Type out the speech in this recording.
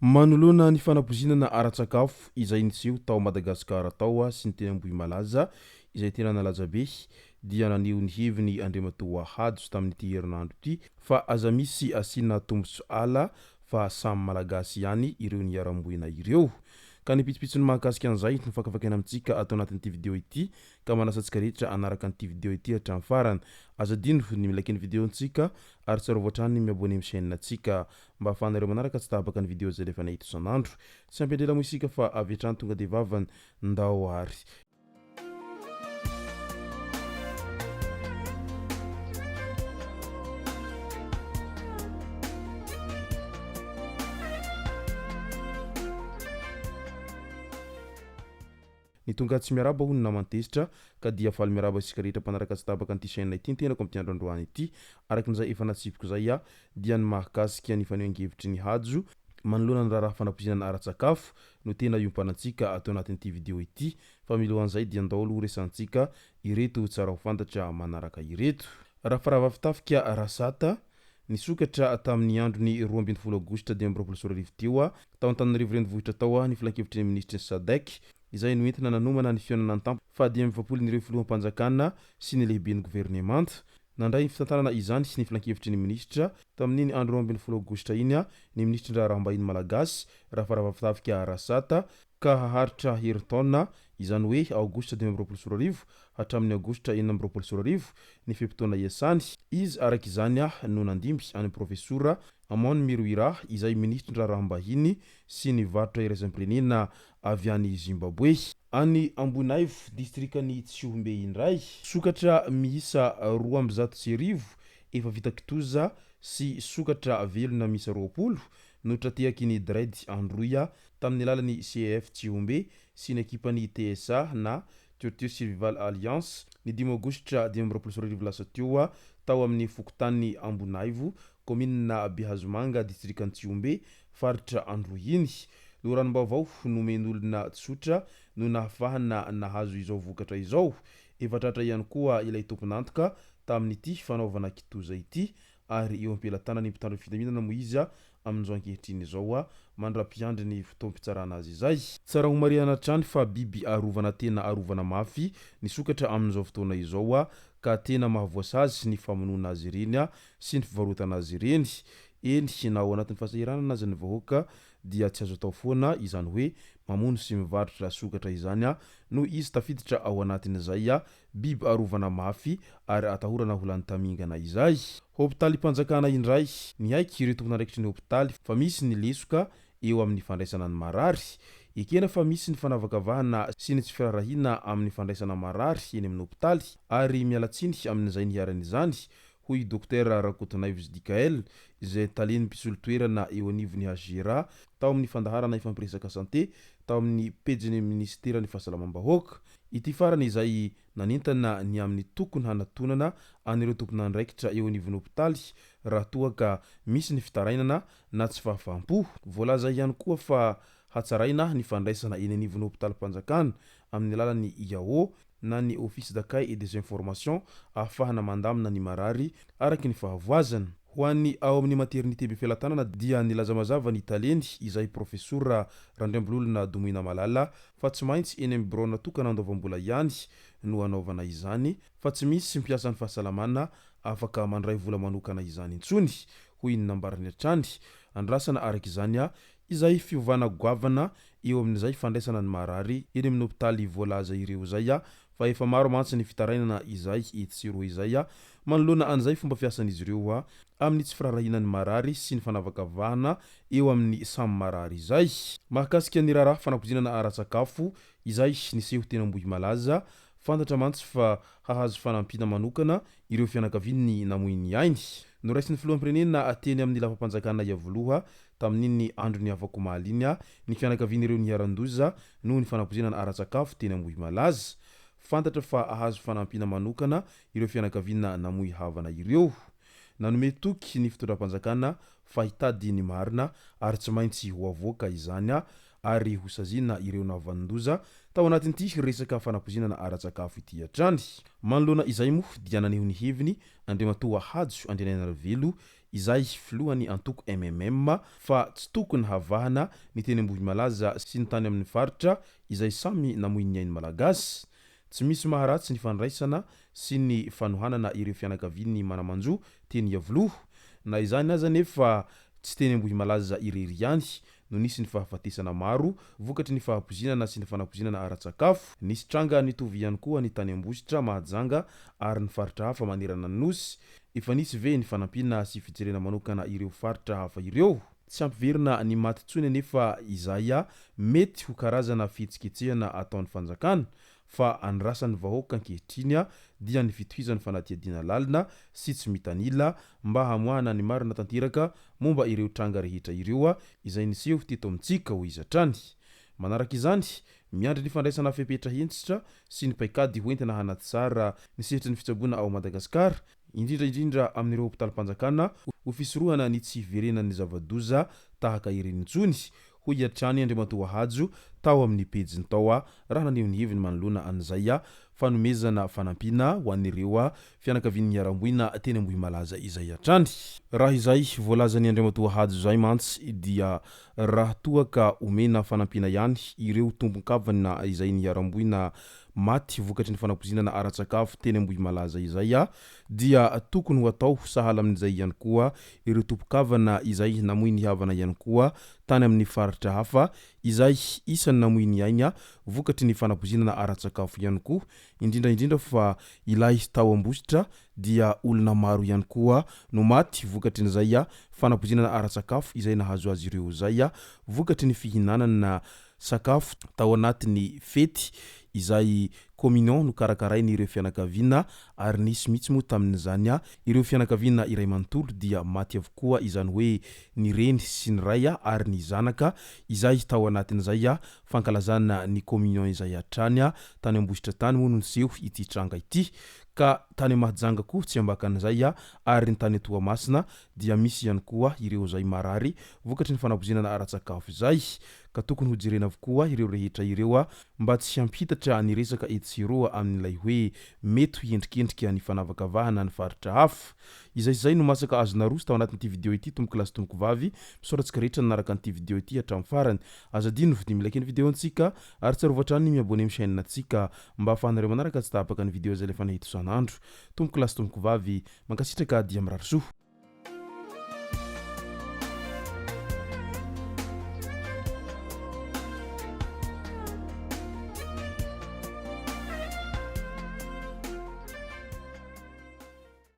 Manoloana ny fanapoizinana ara-tsakafo izay niseho tao Madagasikara tao sy ny teny Ambohimalaza izay tena nalaza be dia naneho ny heviny Andriamatoa Hajo tamin'ity herinandro ity fa aza misy asiana tombontsoa ala fa samy Malagasy ihany ireo niharam-boina ireo. Ka ny pitsopitsony mahakasika an'izay no fakafakaina amintsika ato anatin'ity video ity ka manasa antsika rehetra hanaraka an'ity video ity hatramin'ny farany. Aza adino ny mi-like ny video-ntsika ary tsarovy hatrany ny mi-abonner amin'ny chaîne-ntsika mba ahafahanareo manaraka tsy tapaka ny video izay alefanay eto isan'andro. Tsy ampy andrela moa isika fa avy hatrany tonga dia vavany. Ndao ary. Ny tonga tsy miarahaba hono naman-tezitra ka dia faly miarahaba isika rehetra mpanaraka tsy tapaka an'ity chaîne ity ny tenako amin'ity andro androany ity. Araka an'izay efa natsipiko izay aho dia ny mahakasika ny fanehoan-kevitry ny Hajo manoloana ny raharaha fanapoizinana ara-tsakafo no tena iompanantsika ato anatin'ity video ity fa milohan'izay dia ndao aloha resahantsika ireto tsara ho fantatra manaraka ireto. Rafaravavitafika Rasata, Nisokatra tamin'ny andron'ny 12 aogositra 2025 teo, tao Antananarivo Renivohitra tao ny filankevitry ny minisitry ny Sadec, izay noentina nanomana ny fihaonana an-tampo faha-45-n'ireo filoham-panjakana sy ny lehiben'ny governemanta. Nandray ny fitantanana izany ny filankevitry ny minisitra tamin'iny andro 12 aogositra iny ny minisitry ny Raharaham-bahiny malagasy, Rafaravavitafika Rasata, ka haharitra herintaona, izany hoe aogositra 2025 hatramin'ny aogositra 2026 ny fe-potoana iasany. Izy araka izany no nandimby an'i Profesora Amon Mirwira izay minisitry ny raharaham-bahiny sy ny varotra iraisam-pirenena avy any Zimbaboe. Any Ambohinaivo, distrikan'i Tsihombe indray. Sokatra miisa 1102 efa vita kitoza sy sokatra velona miisa 20 no tra-tehaky ny Dredd Androy tamin'ny alalan'ny CEF Tsihombe sy ny ekipan'ny TSA na Torture Survival Alliance, ny dimy aogositra 2025 lasa teo, tao amin'ny fokontany Ambonaivo, kaominina Behazomanga, distrikan'i Tsihombe, faritra Androy iny. Loharanom-baovao nomen'olona tsotra no nahafahana nahazo izao vokatra izao. Efa tratra ihany koa ilay tompon'antoka tamin'ity fanaovana kitoza ity ary eo am-pelatanan'ny mpitandro ny filaminana moa izy amin'izao ankehitriny izao mandra-piandry ny fotoam-pitsarana azy izay. Tsara homarihana hatrany fa biby arovana tena arovana mafy ny sokatra amin'izao fotoana izao ka tena mahavoasazy ny famonoana azy ireny sy ny fivarotana azy ireny. Eny, na ao anatin'ny fahasahiranana aza ny vahoaka dia tsy azo atao foana izany hoe mamono sy mivarotra sokatra izany noho izy tafiditra ao anatin'izay Biby arovana mafy ary atahorana ho lany tamingana izay. Hopitalim-panjakana indray. Niaiky ireo tompon'andraikitry ny hopitaly fa misy ny lesoka eo amin'ny fandraisana ny marary. Ekena fa misy ny fanavakavahana sy ny tsy firaharahiana amin'ny fandraisana marary eny amin'ny hopitaly ary miala tsiny amin'izay niharan'izany, hoy Dokotera Rakotonaivo Jdicael, izay talen'ny mpisolo toerana eo anivon'ny HGRA tao amin'ny fandaharana Ifampiresaka Santé tao amin'ny pejin'ny minisiteran'ny Fahasalamam-bahoaka. Ity farany izay nanentana ny amin'ny tokony hanatonana an'ireo tompon'andraikitra eo anivon'ny hopitaly raha toa ka misy ny fitarainana na tsy fahafaham-po. Voalaza ihany koa fa hatsaraina ny fandraisana eny anivon'ny hopitalim-panjakana amin'ny alalan'ny IAO na ny Office d'accueil et des informations ahafahana mandamina ny marary araka ny fahavoazana. Ho an'ny ao amin'ny maternité Befelatanana dia nilaza mazava ny taleny izay Profesora Randriambololona Domoina Malala fa tsy maintsy eny amin'ny birao natokana handoavam-bola ihany no hanaovana izany fa tsy misy mpiasan'ny fahasalamana afaka mandray vola manokana izany intsony, hoy ny nambarany hatrany. Andrasana araka izany izay fiovana goavana eo amin'izay fandraisana ny marary eny amin'ny hopitaly voalaza ireo izay fa efa maro mantsy ny fitarainana izay etsy sy eroa izay manoloana an'izay fomba fiasan'izy ireo amin'ny tsy firaharahiana ny marary sy ny fanavakavahana eo amin'ny samy marary izay. Mahakasika ny raharaha fanapoizinana ara-tsakafo izay niseho teny Ambohimalaza, fantatra mantsy fa hahazo fanampiana manokana ireo fianakaviany namoy ny ainy. Noraisin'ny filoham-pirenena teny amin'ny lapam-panjakana Iavoloha tamin'iny andron'ny afakomaly iny ny fianakavian'ireo niharan-doza noho ny fanapoizinana ara-tsakafo teny Ambohimalaza. Fantatra fa hahazo fanampiana manokana ireo fianakaviana namoy havana ireo. Nanome toky ny fitondram-panjakana fa hitady ny marina ary tsy maintsy ho avoaka izany ary hosaziana ireo nahavanon-doza tao anatin'ity resaka fanapoizinana ara-tsakafo ity hatrany. Manoloana izay moa dia naneho ny heviny Andriamatoa Hajo Andrianainarivelo izay filohan'ny antoko mmm fa tsy tokony havahana ny teny Ambohimalaza sy ny tany amin'ny faritra izay samy namoy ny ainy Malagasy. Tsy misy maharatsy ny fandraisana sy ny fanohanana ireo fianakavian'ny mana-manjo teny Iavoloha. Na izany aza anefa tsy teny Ambohimalaza irery ihany no nisy ny fahafatesana maro vokatry ny fahapoizinana sy ny fanapoizinana ara-tsakafo. Nisy tranga nitovy ihany koa ny tany Ambositra, Mahajanga ary ny faritra hafa manerana ny Nosy. Efa nisy ve ny fanampiana sy fijerena manokana ireo faritra hafa ireo? Tsy hampiverina ny maty intsony anefa izay mety ho karazana fihetsiketsehana ataon'ny fanjakana fa andrasan'ny vahoaka ankehitriny dia ny fitohizan'ny fanadihadiana lalina sy tsy mitanila mba hamoahana ny marina tanteraka momba ireo tranga rehetra ireo izay niseho teto amintsika, hoy izy hatrany. Manaraka izany, miandry ny fandraisana fepetra hentitra sy ny paikady hoentina hanatsara ny sehatry ny fitsaboana ao Madagasikara, indrindra indrindra amin'ireo hopitalim-panjakana ho fisorohana ny tsy hiverenan'ny zava-doza tahaka ireny intsony, hoy hatrany Andriamatoa Hajo tao amin'ny pejiny tao raha naneho ny heviny manoloana an'izay fanomezana fanampiana ho an'ireo fianakavian'ny niharam-boina teny Ambohimalaza izay hatrany. Raha izay voalazan'i Andriamatoa Hajo izay mantsy dia raha toa ka omena fanampiana ihany ireo tompon-kavana izay niharam-boina maty vokatry ny fanapoizinana ara-tsakafo teny Ambohimalaza izay dia tokony ho atao sahala amin'izay ihany koa ireo tompon-kavana izay namoy ny havana ihany koa tany amin'ny faritra hafa izay isan'ny namoy ny ainy vokatry ny fanapoizinana ara-tsakafo ihany koa, indrindra indrindra fa ilay tao Ambositra dia olona maro ihany koa no maty vokatrin'izay fanapoizinana ara-tsakafo izay nahazo azy ireo izay vokatry ny fihinanana sakafo tao anatin'ny fety izay communion nokarakarain'ireo fianakaviana ary nisy mihitsy moa tamin'izany ireo fianakaviana iray manontolo dia maty avokoa izany hoe ny reny sy ny ray ary ny zanaka izay tao anatin'izay fankalazana ny communion izay hatrany. Tany Ambositra tany moa no niseho ity tranga ity ka tany Mahajanga koa tsy ambakan'izay ary ny tany Toamasina dia misy ihany koa ireo izay marary vokatry ny fanapoizinana ara-tsakafo izay ka tokony ho jerena avokoa ireo rehetra ireo mba tsy hampitatra ny resaka etsy sy eroa amin'ilay hoe mety ho hiendrikendrika ny fanavakavahana ny faritra hafa. Izay izay no masaka azo naroso tao anatin'ity video ity tompoko lahy sy tompoko vavy. Misaotra antsika rehetra nanaraka an'ity video ity hatramin'ny farany. Aza adino ny mi-like ny video antsika ary tsarovy hatrany ny mi-abonner amin'ny chaîne antsika mba ahafahanareo manaraka tsy tapaka ny video izay alefanay eto isan'andro. Tompoko lahy sy tompoko vavy, mankasitraka dia mirary soa.